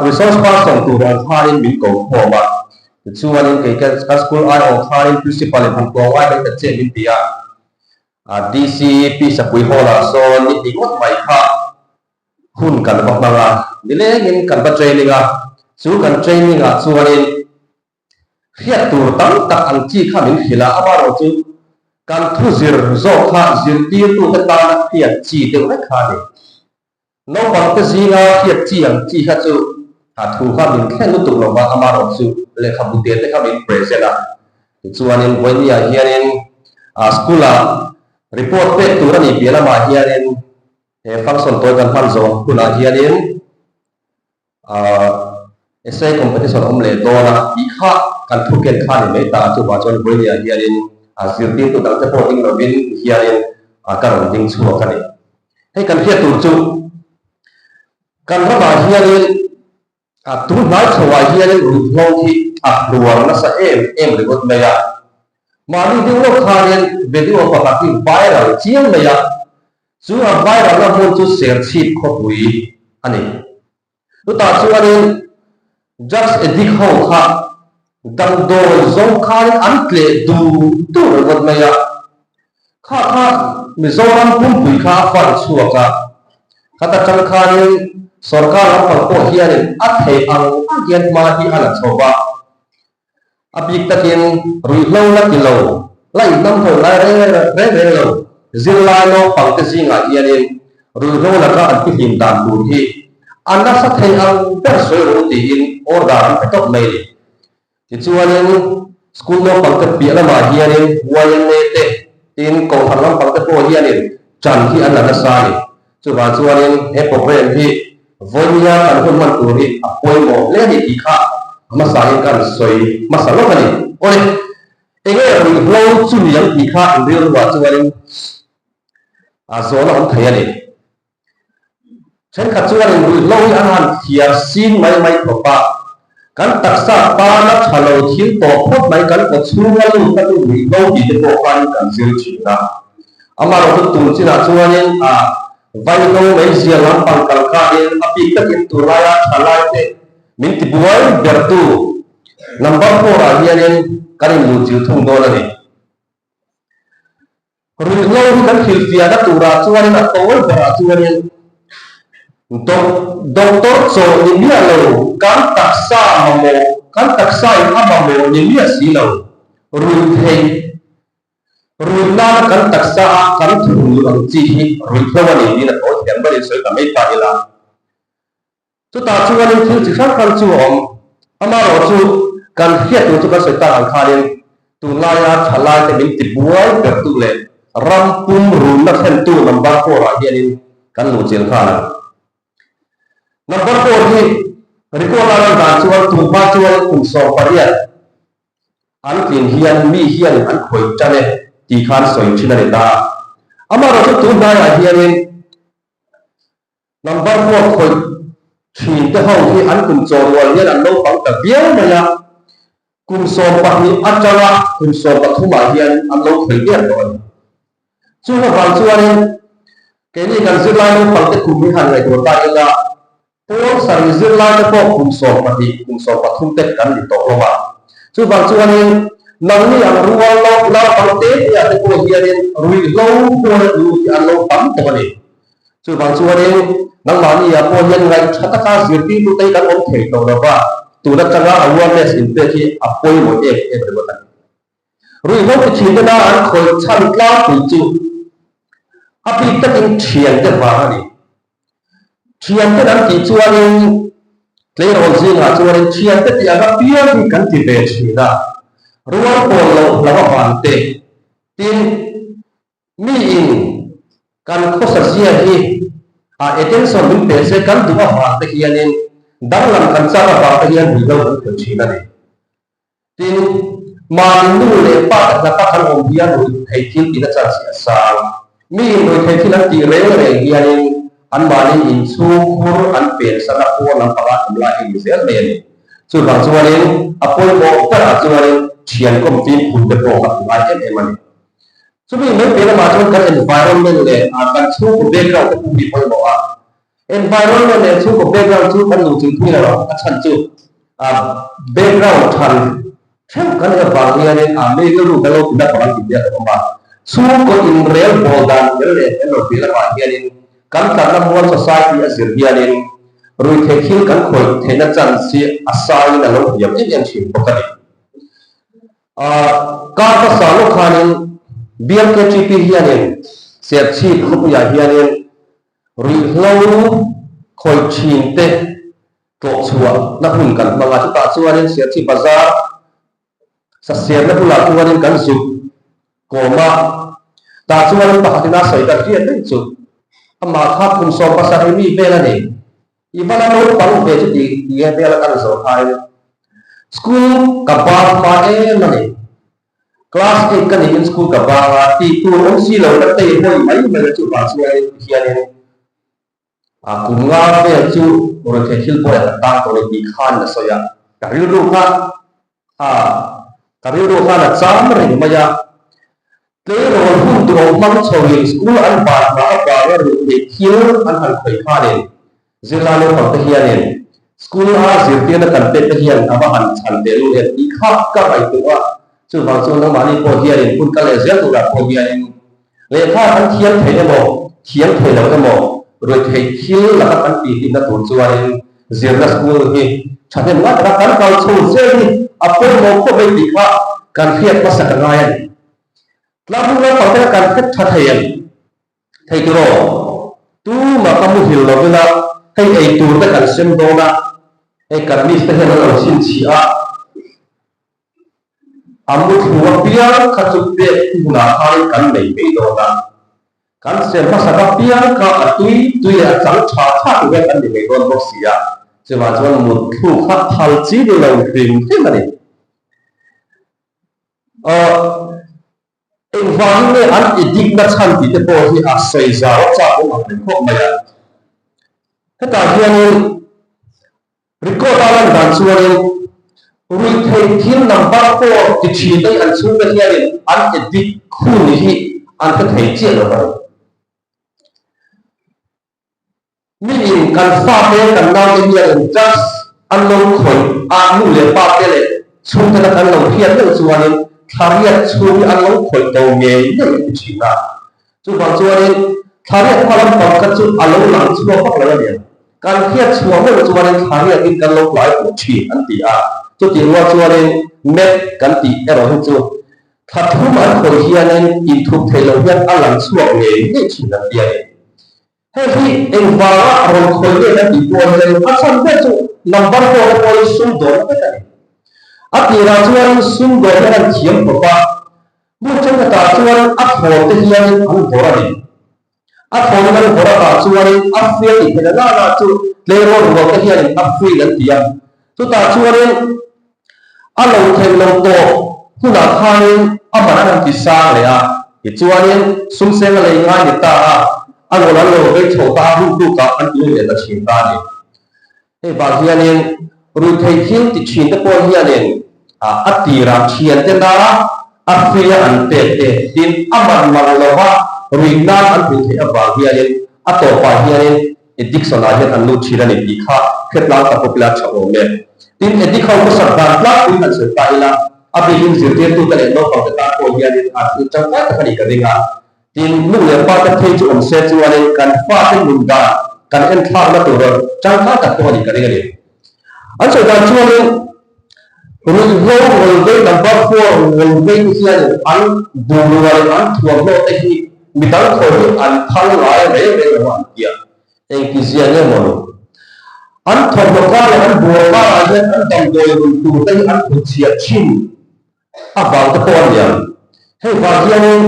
Resource person tur ang khanin min ko khawm a, tichuanin kei ka school aiawh khanin principal in han tlawng ai mai ta che min ti a, DC Pi Sapui Hall ah sawn ni hnih ngawt mai kha hun kan va hmang a, nilengin kan va training a, chu kan training ah chuanin Hriat tur tam tak ang chi kha min hrilh a, amaherawh chu kan thu zir zawk kha zirtirtute tana hriat chi deuh vek kha a ni. Naupangte zinga hriat chi ang chi kha chu a thu kha min thlen lutuk lo va, amaherawh chu lehkhabu te te kha min present a. Tichuanin vawinia hianin school-ah report pek tur a nih piah lamah hianin he function tawi kan hman zawh hunah hianin, Essay competition awm leh dawn a tih kha kan thu ken kha ni mai ta a, chuvah chuan vawinia hianin zirtirtu dangte pawh ding lovin hianin ka rawn ding chhuak a ni. Hei kan hriat tur chu kan ramah hianin tun hnai chhoah hianin ruihhlo hi a hluar nasa em em ringawt mai a, mahni ding lawk khanin video pakhat hi viral chiang mai a, Chu a viral na hmun chu Serchhip khawpui a ni. Chutah chuanin drugs addict ho kha damdawi zawng khain an tleh dur dur ringawt mai a. Kha kha Mizoram pumpui kha a fan chhuak a. Khata tang khanin sorkar lampang pawh hianin a theih ang ang hian hma hi a la chho va. A bik takin ruihhlo la ti lo, la inhnam tho ngai reng reng reng lo zirlai naupangte zingah hianin ruihhlo laka an tihlim dan tur hi a nasa thei ang ber sawi rawh u tiin order an pe tawp mai a ni. Tichuanin school naupangte piah lamah hianin YMA te tin kohhran lampangte pawh hianin ṭan hi an la nasa a ni. Chuvang chuanin he program hi vawinia kan hun hman tur hi a pawimawh hle a ni tih kha hmasa in kan sawi hmasa lawk a ni. Awle, enge ruihhlo chu ni ang tih kha in rilruah chuanin a zawn a awm thei a ni. Thenkhat chuanin ruihhlo hi an han thliar sin mai mai khawp a, kan taksa tana tha lo thil tawh phawt mai kan kaw chhunga lut kha chu ruihhlo tih te pawh khanin kan zir thin a. Amaherawhchu tun chinah chuanin a vaihlo mai zia lampang kal khanin a bik takin tunlaia tha lai te min ti buai bertu number four-ah hianin kan inluhchilh thung dawn a ni. Ruihhlo hi kan hrilhfiahna turah chuanin a tawl berah chuanin doctor chaw ni miah lo, kan taksa mamawh, kan taksa in a mamawh ni miah si lo, ruihtheih, ruih nana kan taksa a kan thun luh ang chi hi ruihhlo a ni tiin a tawl thiam berin sawi ta mai ta ila. Chutah chuanin thil chi hrang hrang chu a awm. Amaherawhchu, kan hriat tur chu kan sawi tak ang khanin tunlaia thalaite min tibuai bertu leh ram pum runna thlentu number four-ah hianin kan luhchilh nghal ang. Number four hi record a lan dan chuan tunhma chuan kum 18 an tlin hian mi hian an khawih tan e tih khan sawi thin a ni ta. Amaherawhchu tunhnaiah hianin Number four khawih thin te ho hi an kum chawhrual hian an naupang ta viau mai a, kum 12 atanga kum 13 ah hian an lo khawih der tawh a ni. Chung avang chuanin keini kan zirlai naupang te kum hi han ngaihtuah ta ila, pawl sarih zirlai te pawh kum 12, kum 13 te kan ni tawh hlawm a. Chuvang chuanin nangni ang rual naupang te te ah te pawh hianin ruihhlo hual lu hi an lo tam tawh a ni. Chuvang chuanin nangmahni ah pawh hian ngaihṭha taka zirtirtute hi kan awm thei tawh lo va, tun aṭanga awareness inpek hi a pawimawh em em ringawt a ni. Ruihhlo ti ṭhintena an khawih chhan tlangpui chu a bik takin ṭhiante vang a ni. Ṭhiante kan tih chuanin tleirawl zingah chuanin ṭhiante tih anga piang hi kan ti ve ṭhin a, rual pawl loh hlau avangte tin, Mi in kan khawsa zia hi a attention min pe se kan duh avang te hianin danglam kan chak avang te hian ruihhlo kan khel thin a ni. Tin, mahni nu leh pa te hlata kan awm hian ruihthei thil tihna chance hi a sang. Mi in ruihthei thil an tih reng reng hianin anmahni inchhung khur an pensan a pawn lampangah an awm lai hi ni zel mai a ni. Chuvang chuanin a pawimawh berah chuanin thian kawm fimkhur te pawh kha a ngai em em a ni. Chumi mai piah lamah chuan kan environment leh kan chhungkaw background te pawh hi pawimawh a. Environment leh chhungkaw background chu kan luhchilh thui lo a, a chhan chu background than theuh kan neih avang hianin a mi rilru kan lo tina pang an tih biak a awm a. Chhungkaw inrel bawl dan fel leh fel lo piah lamah hianin kan tlanna mual society a zir hianin ruihtheih thil kan khawih theihna chance hi a saiin a lo hniam em em thin bawk a ni. Kar hmasa lawk khanin BLKTP hianin Serchhip khawpuiah hianin Ruihhlo khawih thin te tlawh chhuah na hun kan hmang a, chutah chuanin Serchhip Bazar sasiamna bulah chuanin kan zuk kawm a, tah chuanin pakhatin a sawi ta hriat reng chu amah kha kum 17 mi vel a ni, i va la naupang ve chu tih ti e vel a kan zawh khain school ka bar hma em a ni. Class eight ka niin school ka bang a, tih tur awm si lo ka tei hawi mai mai a chuvang chuanin hianin a kum nga vel chu ruihtheih thil buaiah ka tang tawh a ni tih khan a sawi a, ka rilru kha a ka rilru khan a cham reng mai a, tleirawl hun duhawm hmang chhoin school an ban hma avanga ruihtheih thil an han khawih khanin Zirlai naupang te hianin school a zirtirna kan pek te hian a va han chhan ve lu em tih kha ka ngaihtuah a, chuvang chuan nangmahni pawh hianin hun kal leh zel turah pawh hianin lehkha kan thiam thei emaw thiam thei lo emaw ruihtheih thil laka kan tihhlimna tur chuanin zirna school hi thahnem ngai taka kan kal chho zel hi a pawimawh khawp mai tih kha kan hriat hmasa ka ngai a ni. Tlangvung naupang te kha kan hret tha thei em? Thei tur aw, tumah ka muhil lo ila hei ei tur te kan sem dawn a, hei kan miss te hian an lo chhinchhiah a, a muthlu apiang kha chu pek hunah khanin kan nei mai dawn a, kan sem hmasak apiang kha a tui tui leh a chang tha tha tur hian kan ni mai dawn bawk si a, chuvang chuan muthlu kha phal chi ni lo hrim hrim a ni. Aw. Engvangin nge an edit na chhan tih te pawh hi a sawi zau a chak awm ang reng khawp mai a. Hetah hianin record a lan dan chuanin ruihtheih thil number pawh ti thin te hi an chhungte hianin an edit hun hi an hre thei chiah lo a ni. Miin kan fate, kan naute hianin drugs an lo khawih a, nu leh pate leh chhungtena kan lo hriat deuh chuanin thla riat chhung hi an lo khawih to ngei ngei a ti thin a. Chuvang chuanin thla riat hma lampang kha chu a lo lang chhuak vak lo a nia. Kan hriat chhuah meuh chuanin thla riatin kan lo tlai pawh thin an ti a. Chutih rual chuanin meth kan tih erawh hi chu Thla thum an khawih hianin inthup thei lo hian a lang chhuak ngei ngei thin an ti a ni. Hei hi engvanga rawn khawih nge kan tih pawh hian a chhan ber chu number pawh te pawhin sum dawn vek a ni. A tirah chuan sum dawn hian an thiam khawp a, hmun thenkhatah chuan a thawn te hianin an vawrh a ni. A thawn in an vawrh atah chuanin a free a tih theih na na chu tleirawl rual te hianin a free an ti a. Chutah chuanin a lo theih lo tawp hunah khanin a man an han ti sang leh a, tichuanin sumseng a lei ngai ni ta a, a rawn an lo vei chho ta a, hun tlukah an tui leh ta thin ta a ni. Hei vang hianin ruihtheih thil ti thin te pawh hianin a tirah thiante na a free a an pek te tin a man mang lova ruih nan an hmuh theih avang hianin a tawpah hianin addiction ah hian an lut thin a ni tih kha hretlang tak pawh ila tha awm e. Tin addict ho khawsak dan tlangpui han sawi ta ila a bikin zirtirtute leh naupangte tan pawh hianin a thil tangkai tak a nih ka ring a. Tin, nu leh pa te phei chu awm se chuanin kan fate nun dan kan enthlakna tur tangkai tak pawh a nih ka ring a ni. An sawi dan chuanin ruihhlo ngawlvei number four ngawlvei te hianin an bungrua leh an thuamhnaw te hi midang thaw hi an phal ngai reng reng lo a an ti a. Engtizia nge maw ni? An thawmhnaw kar leh an bungrua karah hian an damdawi run tur te hi an phunchhiah thin. A vang te pawh a ni ang. Hei vang hianin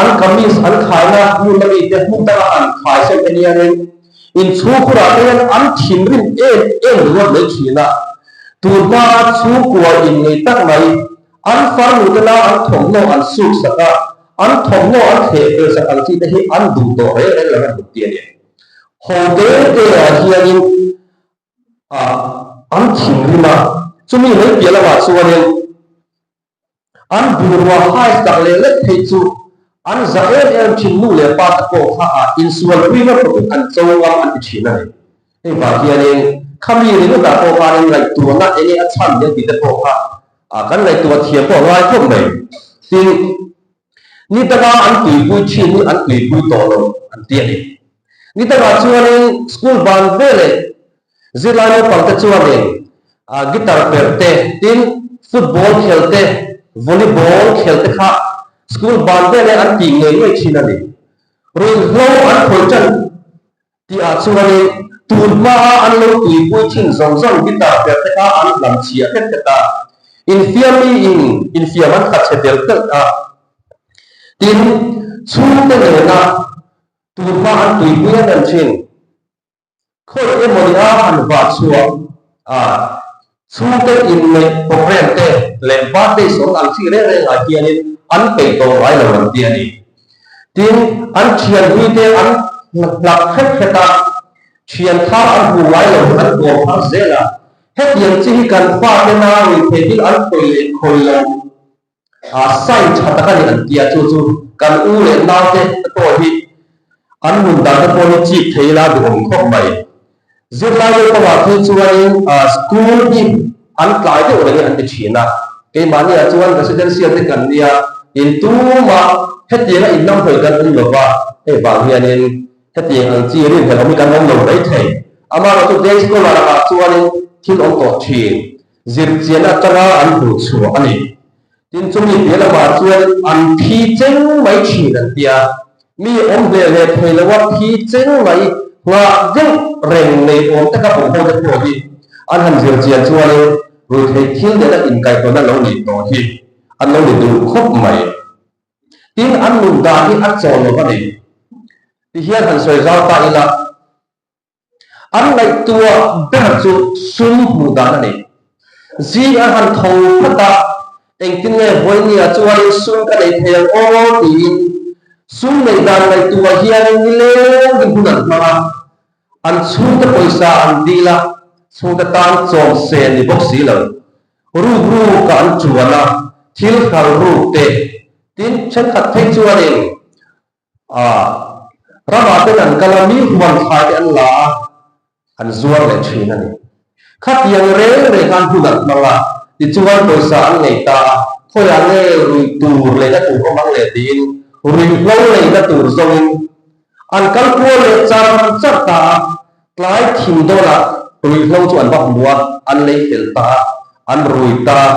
an kamis an khaina hmun a mite hmun danga an khai sawn te hianin inchhungkhurah te hian an thinrim em em ringawt mai thin a. Tun hmaa chhungkua innei tak mai an farnu te la an thawmhnaw an suk sak a, an thawmhnaw an thleh fel sak ang chi te hi an duh tawh reng reng lo a hmu ti a ni. Ho te te ah hianin a an thinrim a, chumi mai piah lamah chuanin an bungrua hai sak leh lek phei chu An za em em thin nu leh pa te pawh kha ah insualpui ngam khawpin an cho ngam an ti thin a ni. Hei vang hianin khami ringawtah pawh khanin ngaihtuahna enge a chhan hle tih te pawh kha ah kan ngaihtuah thiam pawh a ngai khawp mai. Tin, ni danga an tuipui thin hi an tuipui tawh lo an ti a ni. Ni dangah chuanin school ban veleh Zirlai naupangte chuanin guitar perh te, tin football khel te, volleyball khel te kha school ban vel e an tih ngei ngei thin a ni. Ruihhlo an khawi tan tihah chuanin tun hmaa an lo tuipui thin zawng zawng guitar perh te kha an hlam chhia hret hret a, infiammi in infiam an khat chhe tel telh a. Tin, chhungte nena tun hma an tuipui em em thin. Khawi emaw ni a han vah chhuah a, chhungte inneih programme te leh birthday sawm ang chi reng reng ah hianin an peih tawh ngai lo an ti a ni. Tin, an thian hlui te an hlak hret hret a, thian thar an hmu ngai lo an kawm thar zel a, hetiang chi hi kan fate nau in theihnghilh an khawi leh khawi lo A sign tha tak a ni an tia chu chu kan u leh naute te pawh hi an nun dan te pawh hi chip thei ila duhawm khawp mai. Zirlai naupangah phei chuanin school hi an tlai deuh reng hi an ti thin a, keimahniah chuan residential te kan nia in tumah hetianga inlamhawi kan awm lova, hei vang hianin hetiang ang chi rinhlelh awm hi kan awm lo mai thei. Amaherawhchu day scholar ah chuanin thil awm tawh thin. Zirchian atanga an hmuh chhuah a ni. Tin, chumi piah lamah chuan an phi cheng mai thin an ti a, mi awm hle hle thei loa phi cheng mai nghah deuh reng nei awm taka awm ho te pawh hi an han zirchian chuanin ruihtheih thil nena inkaihhnawhna lo nih tawh hi an lo ni duh khawp mai. Tin, an nun dan hi a chawl lo a ni. Tihian han sawi zau ta ila. An ngaihtuah ber chu sum hmuh dan a ni. Zing an han tho phat a, engtin nge Vawinia chuanin sum ka nei thei ang aw tiin sum neih dan ngaihtuah hianin nilengin hun an hmang a, an chhungte pawisa an dil a, chhungte tan chawm sen ni bawk si lo. Ruk ruk ah an tuan a, thil hralh ruk te, tin thenkhat phei chuanin A, ramah ten an kal a, mi huan thlai te an la a, an zuar leh thin a ni. Khatiang reng reng khan hun an hmang a, tichuan pawisa an nei ta a, khawiah nge ruih tur leina tur awm ang le tiin ruihhlo leina tur zawngin an kal kual leh char char ta a, tlai thim dawnah ruihhlo chu an va hmu a, an lei fel ta a, an rui ta a,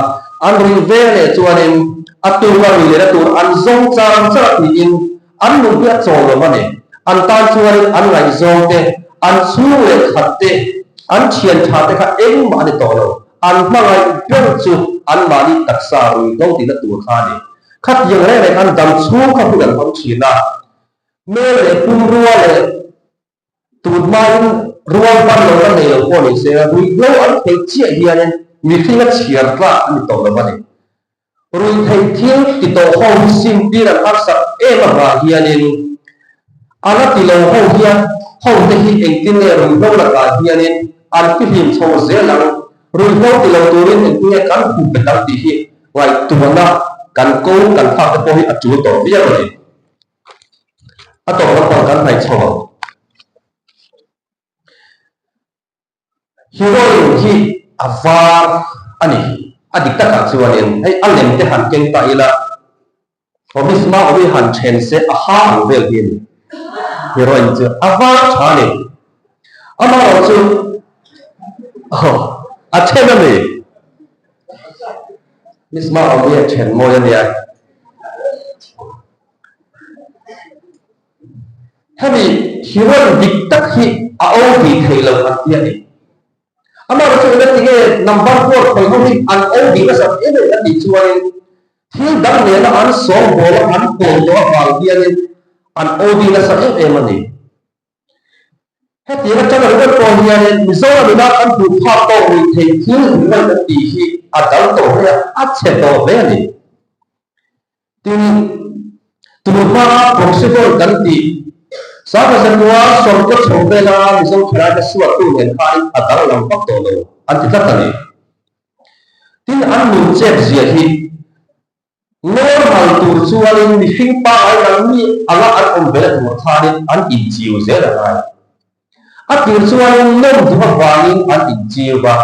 an ruih ve leh chuanin a tura rui lehna tur an zawng char char a tiin an nun hi a chawl lo a ni. An tan chuanin an ngaihzawng te, an chhung leh khat te, an thian tha te kha engmah a ni tawh lo. An hmangaih ber chu anmahni taksa ruihhlo tihna tur kha a ni. Khatiang reng reng khan dam chhung kha hun an hmang thin a, hmel leh pumrua leh Tun hmain rual ban lo la nei lo pawh ni se, ruihhlo an theih chiah hianin mihring a chhiar tlak a ni tawh lo a ni. Ruihtheih thil ti tawh ho hi simtir an harsak em avang hianin a la ti lo ho hian ho te hi engtin nge ruihhlo lakah hianin an fihlim chho zel ang, ruihhlo ti lo turin engtin nge kan hmuh bet ang tih hi ngaihtuahna kan ko kan thlak te pawh hi a tul tawh viau a ni. A tawp lampang kan hnaih chho ang. Heroin hi a var a ni. A dik takah chuanin hei a lem te han keng ta ila, Office hma awm hi han then se a ha ang vel hi a ni. Heroin chu a var tha a ni. Amaherawhchu a then a ni. Miss hma awm hi a then mawi a nia. Hemi heroin dik tak hi a o tih theih loh an ti a ni. Amaherawhchu chu eng tinge number 4 khawi ho hi an o tih nasat em em a tih chuanin thil dang nena an sawngbawl a an pawl tawh avang hianin an o tih nasa em em a ni. Hetiang atanga ringawt pawh hianin Mizoram ina kan hmuh phak tawk rih thei thil ringawt kan tih hi a dal tawh hle a, a chhe tawh hle a ni. Tin, tun hmaa Proxivon kan tih Sangha Sawrkawt chho vela Mizo thalaite suattu nen khanin a danglam vak tawh lo an ti tlat a ni. Tin, an nun chep zia hi. Normal tur chuanin mihring pangngai dang mi anga an awm ve na tur khanin an inchiu zel a ngai. A tir chuanin nawm duh avangin an inchiu va,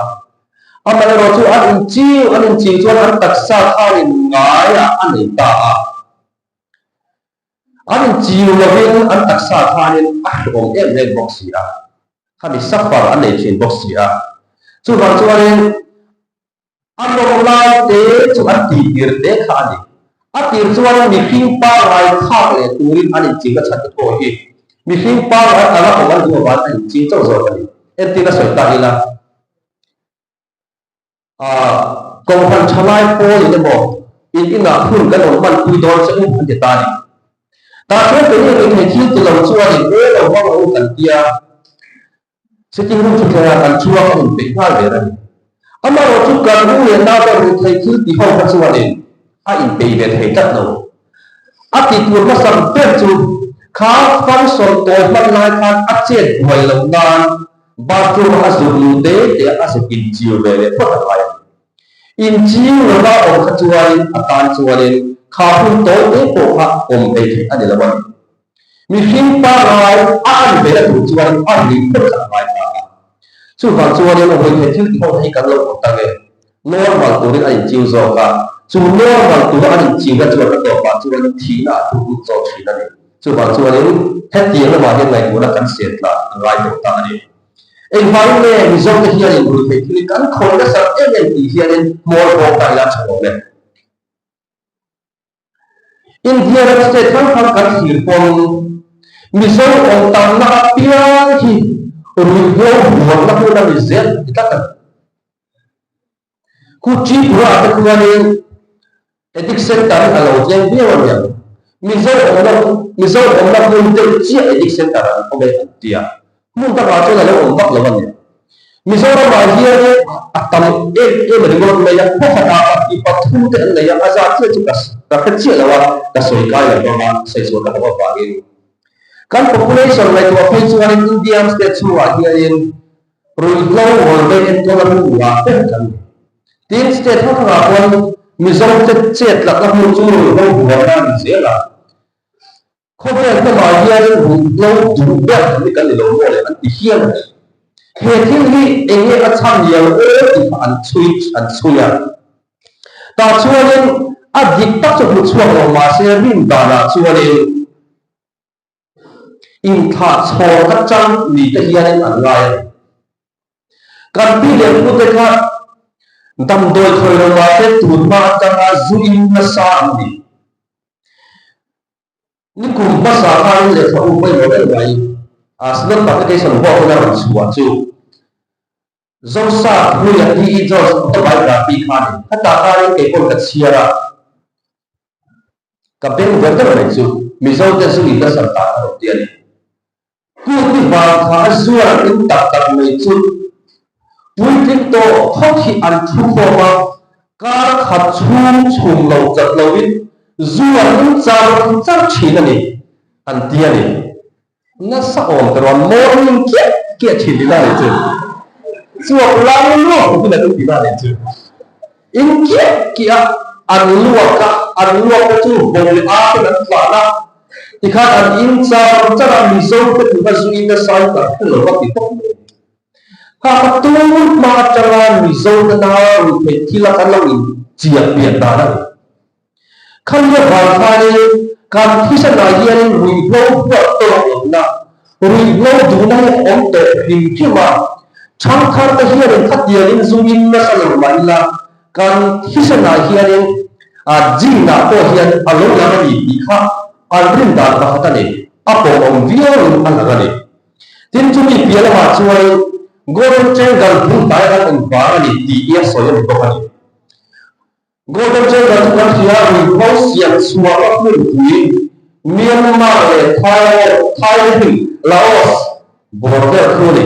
amaherawh chu an inchiu an inchiu chuan an taksa khanin ngaiah a nei ta a. An inchiu lovin an taksa khanin a hrehawm em em bawk si a, khami suffer an nei thin bawk si a. Chuvang chuanin a nawm lai te chu an tihtir te kha a ni. A tir chuan mihring pangngai thlak leh turin an inchiu na chhan te pawh hi mihring pangngai anga awm an duh avangin an inchiu chauh zawk a ni. Entir a sawi ta ila. Kohhran thalai pawlin emaw in inah hun kan rawn hmanpui dawn che u an ti ta a ni. Tah chuan keini rethei thil ti lo chuanin e lo hmang rawh u kan tia sitting room thutthlengah kan chhuak a inpeih nghal der a ni. Amaherawh chu kan u leh nau te rethei thil ti ho kha chuanin a inpeih ve thei tlat lo. A ti tur hmasa ber chu kha function tawi hman lai khan a chet buai loh nan Bathroom a zuk luh te te a zuk inchiu ve leh phawt a ngai a ni. Inchiu lova awm kha chuanin a tan chuanin kha hun tawi te pawh kha awm ei theih a ni lo a ni. Mihring pangngai a an ve na tur chuanin a ri phawt kha a ngai ta a. Chuvang chuanin ruihtheih thil tih ho hi kan lo awm ta nge? Normal turin a inchiu zawk a, chu normal tura an inchiuna chuan a tawpah chuan thihna a thu lut zawk thin a ni. Chuvang chuanin hetiang lamah hian ngaihtuahna kan siam tlan a ngai tawh ta a ni. Engvangin nge Mizote hianin ruihtheih thil kan khawi nasat em em tih hianin hmawr bawk ta ila tha awm e. India ram state hrang hrang kan thlir pawn Mizo awm tamna apiang hi ruihhlo buarna hmun a ni zel ti tlat a ni. Khu Tripura te khuanin Addict Center hi a lo tleng viau a niang. Mizo awmna Mizo awmna hmun deuh chiah Addict Center an awm e an ti a. Hmun takah chuan a lo awm vak lo a ni. Mizoramah hian a tam em em ringawt mai a, khaw khatah pahnih pathum te an nei a, a zat chiah chu ka ka hre chiah lo a, ka sawi kai lo bawk a, sawi chhuah ka hlauh avangin. Kan population ngaihtuah phei chuanin Indian state chhungah hianin ruihhlo ngawl vei enkawl a hmun ngah ber kan ni. Tin, state hrang hrangah pawn Mizo te chet lakna hmun chu ruihhlo buaina a ni zel a. Khawvel hnamah hian ruihhlo duh ber hi kan ni lo maw le an ti hial a ni. He thil hi eng nge a chhan liau aw tih kha an chhui an chhui a. Tah chuanin a dik tak chu hmu chhuak lo mahse rin danah chuanin inthlah chhawr atang ni te hianin an ngai a ni. Kan pi leh pute kha damdawi thawi lo mahse tun hma atanga zu in nasa an ni. Nikum hmasa khanin lehkha u pawimawh deuh mai a Synod Publication huat huna rawn chhuah chu Zosa Hluia T. E. Jones Autobiography kha a ni. Hetah khanin kei pawn ka chhiar a, ka beng ver deuh mai chu Mizote zu in nasat dan a rawn ti a ni. Kut i vang kha a zuar in tak tak mai chu puitling tawh phawt hi an thu khawm a, kar khat chhung chhum lo chat loin zuar in char char thin a ni, an ti a ni. Nasa awm te rawn morning kiah kiah thin ti ta nih chu. Chuak lang luak khawpin an ti ta nih chu. In kiah kiah a an luak a, an luak te chu vawm leh ar ten an tlan a, Tikhan an in char char a Mizo te tuna zu in nasa in kan hre lo va ti tawp mai. Kha kha tur hma atanga Mizo te nau ruihtheih thil a kan lo in chiah pian dan a ni. Khami avang khanin kan thisanah hianin ruihhlo huat tawk lohna, ruihhlo duhna hi a awm tawh hrim hrim a. Thangthar te hianin khatiangin zu in nasa lo mah ila Kan thisenah hianin gene-ah pawh hian a lo lang a ni tih kha an rin dan pakhat a ni. A pawmawm viauin a lang a ni. Tin, chumi piah lamah chuan Golden Triangle bul hnai an awm vang a ni tih hi a sawi a ni bawk a ni. Golden Triangle chu kan hria ruihhlo siam chhuahna hmunpui Myanmar leh Thailand, Laos border khu a ni.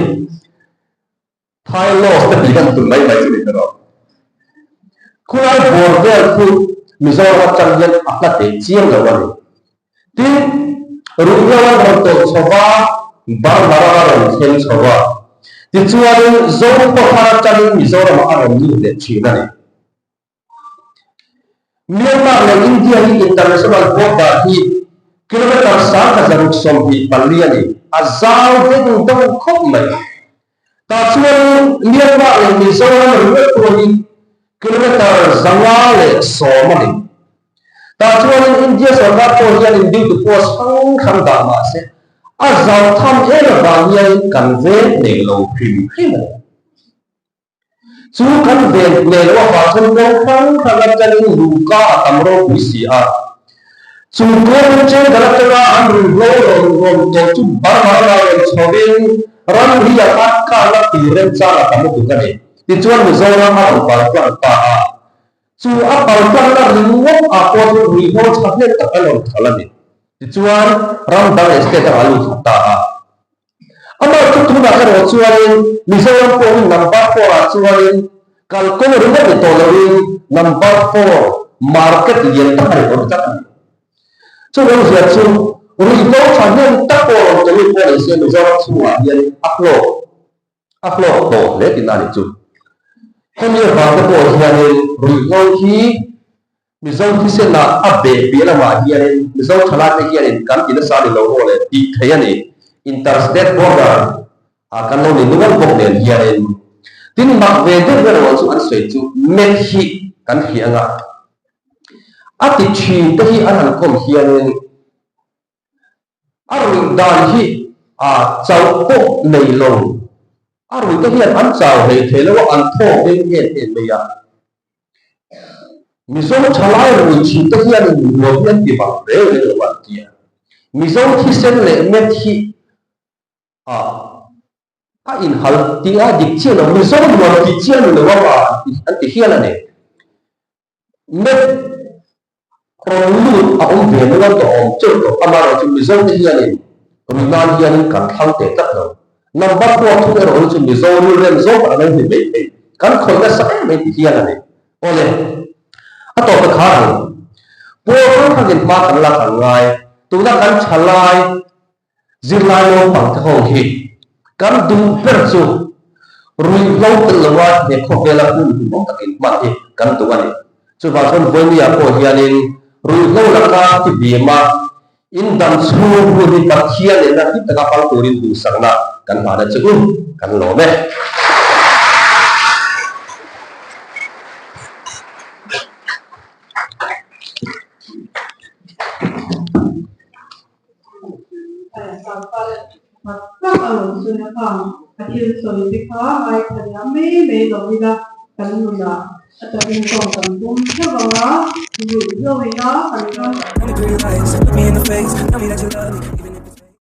Thai laws te tih kan tum mai mai chu ni ta rawh. Khulai bawr vel khu Mizoram atang hian a hla teh chiang lo a ni. Tin, ruihhlo an rawn tawlh chho va, Burma ram a rawn thleng chho va. Tichuanin Zokhawthar atangin Mizoramah a rawn lut leh thin a ni. Myanmar leh India hi international border hi kilometre 1624 a ni. A zau deuh deuh khawp mai. Tah chuan Myanmar leh Mizoram ringawt pawh hi kilometre 510 a ni. Tah chuanin India sorkar pawh hianin duty post hrang hrang dah mah se, a zau tham em avang hianin kan veng nei lo hrim hrim a ni. Chu kan ven nei loh avang chuan kawng hrang hrang atangin luhka a tam ropui si a. Chu kawng chengdal atanga an ruihhlo rawn rawn tawh chu Burma ramah rawn chhovin ramri a khat khalna tur remchang a tam lutuk a ni. Tichuan Mizoram a rawn paltlang ta a. Chu a paltlangna ringawt ah pawh chu ruihhlo tha hnem tak an rawn thal a ni. Tichuan ram dang leh state dangah a lut khat ta a. Amah chu tunah erawh chuanin Mizoram pawhin number four ah chuanin kalkawng ringawt ni tawh loin number four market lian tak a ni tawh tlat a ni. Chuvangzia chu ruihhlo thahnem tak pawh rawn tawlh pawh ni se Mizoram chhungah hian a hlawk a hlawk tawh hle tihna a ni chu. Hemi avangte pawh hianin ruihhlo hi Mizo thisenah a beh piah lamah hianin Mizo thalaite hianin kan ti nasa ni lo maw le tih theih a ni. Interstate border ah kan lo ni nual bawk nen hianin tin mak ve deuh erawh chu an sawi chu met hi kan hria anga a ti thin te hi an han kawm hianin A ruih dan hi a chauh pawh nei lo. A ruihte hian an chau hlei thei lo a, an thawk ding em em mai a. Mizo thalai rui thinte hianin nuam hi an ti vang reng reng lo an ti a. Mizo thisen leh met hi a a inhal tih a dik chiah lo. Mizo nuam tih chiah ni lo a an ti hial a ni. Met rawn lut a awm ve nual tawh awm teuh tawh. Amaherawhchu Mizo te hianin rui nan hianin kan thlang teh tlat lo. Number pawh thung erawh hi chu Mizo rilrem zawk an lo ni mai thei. Kan khawih nasa em mai ti hian a ni. Awle, a tawp a khar ang. Pawl hrang hrangin hma kan lak ang ngai. Tuna kan tha lai Zirlai naupang te ho hi kan duh ber chu ruihhlo tel loa he khawvela hun hlimawm takin hman hi kan duh a ni. Chuvang chuan Vawinia pawh hianin ruihhlo laka ti bima in dam chhung hun hi Pathian nena hlim taka hmang turin duhsakna kan hlan a che u, kan lawm e. Tak a lo sawi a khang a thil sawi te kha ngaithla liam mai mai lo ila kan nunah a takin tawng kan pawm theuh ang a, ruih hlo ila kan ram.